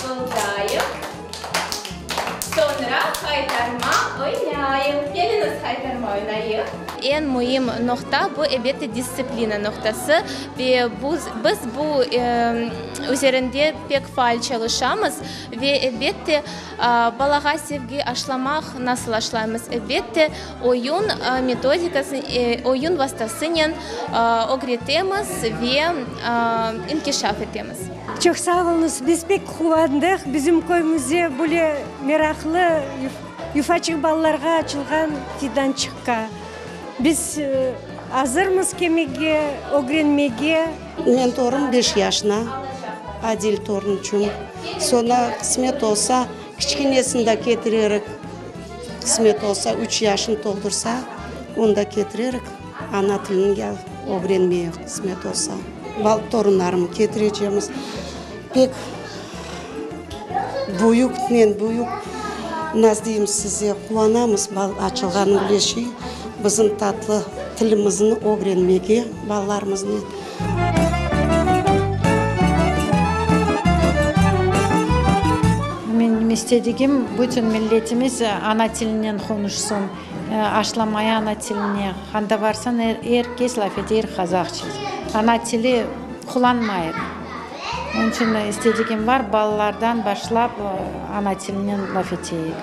Şapıldayıq. Soñra haytarma oynayıq. Keliñiz, haytarma oynayıq. Eñ müim noqta, bu, elbette, distsiplina noqtası. Ve biz bu üzerinde pek faal çalışamız. Ve, elbette, balağa sevgi aşlamaq nasıl aşlaymız? Elbette, oyun metodikası, oyun vastasınen ögretemiz ve inkişaf etemiz. Çoq sağ oluñız, biz pek quvandıq, bizim köyümizde böyle meraqlı yufaçıq balalarğa açılğan fidançıqqa. Biz azırmız kelmege, ögrenmege. Men torun beş yaşına, Adil torunçum. Soñra qısmet olsa, kiçkenesini de ketirerik, qısmet olsa, üç yaşını toldursa, onı da ketirerik, ana tilini ögrenmeye qısmet olsa. Torunlarımı ketirecemiz. Pek büyüknen büyük, nasıl deyim size, quvanamız açılğan böyle şey, bizim tatlı tilimizni ögrenmege balalarımıznen. Menim istedigim, bütün milletimiz ana tilinen qonuşsun, aşlamaya ana tiline. Anda barsañ, er kes laf ete, er qazahça. Ana tili qullanmayıq. Onıñ içün istedigim bar, balalardan başlap ana tilinen laf eteyik.